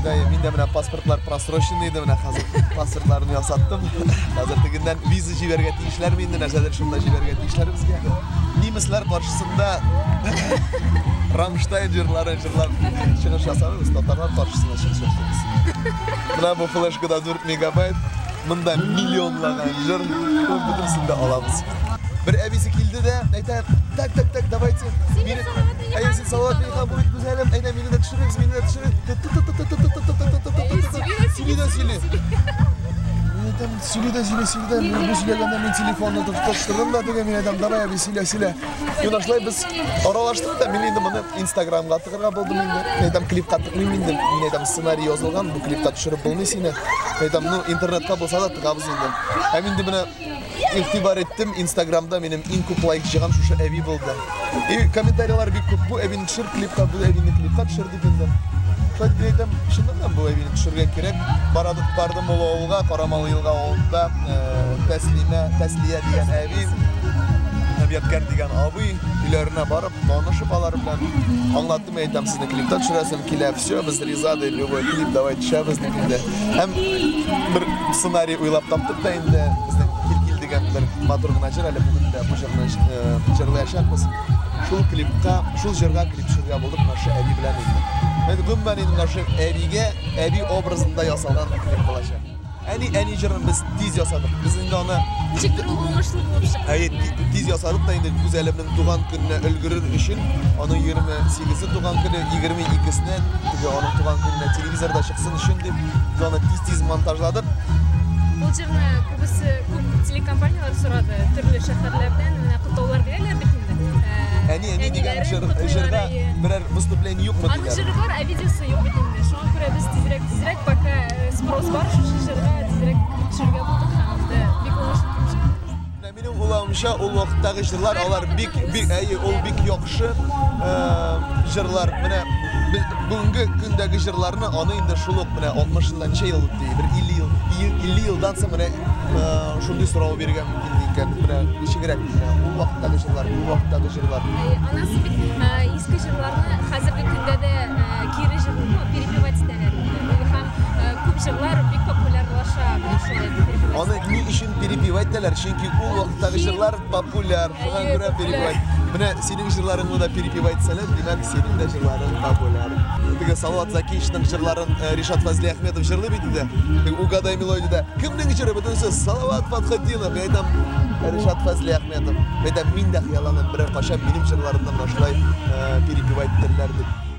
Рәхмәт, мин дә менә паспортлар просроченный иде, менә хәзер паспортларны ясаттым. Хәзер тегеннән виза җибәрергә тиешләрме инде, нәрсәдер шунда җибәрергә тиешләр безгә. Немецлар каршысында Рамштайн җырларын җырлап чыгыш ясамыйбыз, татарлар каршысында чыгыш ясыйбыз. Менә бу флешкада 4 мегабайт, монда миллионлаган җыр, бөтенесен дә алабыз. Бер әбисе килде дә, әйтә, так, так, так, давайте. Мине, әйе, син Салават Миңнеханов бу бит Гүзәлем, әйдә мине дә төшерегез, мине дә төшерегез. Сөйли дә сөйли. Мин әйтәм, сөйли дә сөйли, сөйли дә. Мин бу сөйләгәндә мин телефонны тотыштырдым да, теге мин әйтәм, давай әби, сөйлә, сөйлә. Мин шулай без аралаштык та, мин инде моны Инстаграмга тыгырга булдым инде. Мин әйтәм, клипка тыкмыйм инде. Мин әйтәм, сценарий язылган, бу клипка төшереп булмый сине. Мин әйтәм, ну, интернетка булса да тыгабыз инде. Һәм инде менә игътибар иттем, Инстаграмда минем иң күп лайк җыйган шушы әби булды. И комментарийлар бик күп, бу әбине төшер клипка, бу әбине клипка төшер дип инде. Шулай дип әйтәм, чыннан да бу әбине төшерергә кирәк. Барадык, бардым ул авылга, Карамалы елга авылында Тәслимә, Тәслия дигән әби һәм Ядкәр дигән абый өйләренә барып, танышып алар белән аңлаттым, әйтәм, сезне клипта төшерәсем килә, все, без риза, ди, любой клип, давай төшәбез дип инде. Һәм бер сценарий уйлап таптык та инде, безнең Кил-кил дигән бер матур гына җыр, әле бүген дә бу җырны җырлаячакбыз. Шул клипка, шул җырга клип төшерергә булдык менә шушы әби белән инде. Менә гомумән инде менә шушы әбигә, әби образында ясалган клип булачак. Әни, әни җырын без тиз ясадык. Без инде аны Ничектер ул уңышлы булып чыкты. Әйе, тиз ясадык та инде Гүзәлемнең туган көненә өлгерер өчен, аның 28-е туган көне, 22-сенә теге аның туган көненә телевизорда чыксын өчен дип, без аны тиз-тиз монтажладык. Ул җырны күбесе күп телекомпанияләр сорады, төрле шәһәрләрдән менә котлаулар бирәләр бит инде. Әни, әни дигән җыр, җырга берәр выступление юкмы диләр. Аның җыры бар, ә видеосы юк бит инде. Шуңа күрә без тизрәк, тизрәк, пока спрос бар шушы җырга, тизрәк төшерергә булдык һәм инде бик уңышлы килеп чыкты. Менә минем уйлавымча, ул вакыттагы җырлар, алар бик, бик, әйе, ул бик яхшы җырлар. Менә бүгенге көндәге җырларны аны инде шул ук менә 60 елдан ничә ел үтте, бер 50 ел, 50 елдан соң менә шундый сорау бирергә мөмкин икән. Менә ничегрәк менә ул вакыттагы җырлар, бу вакыттагы җырлар. Әйе, анасы бит иске җырларны хәзерге көндә дә кире җыр, ну, перепевать итәләр инде. Һәм күп җырлар бик популярлаша, менә шулай перепевать. Аны ни өчен перепевать итәләр? Чөнки ул вакыттагы җырлар популяр. Шуңа күрә перепевать. Менә синең җырларыңны да перепевать итсәләр, димәк, синең дә җырларың популяр. Теге Салават Закиевичның җырларын Ришат Фазлиәхмәтов җырлый бит инде. Теге Угадай мелодияда. Кемнең җыры? Бөтенесе Салават Фатхетдинов. Мин әйтәм, Ришат Фазлиәхмәтов. Мин әйтәм, мин дә хыялланам, берәр кайчан минем җырларымны менә шулай перепевать итәрләр дип.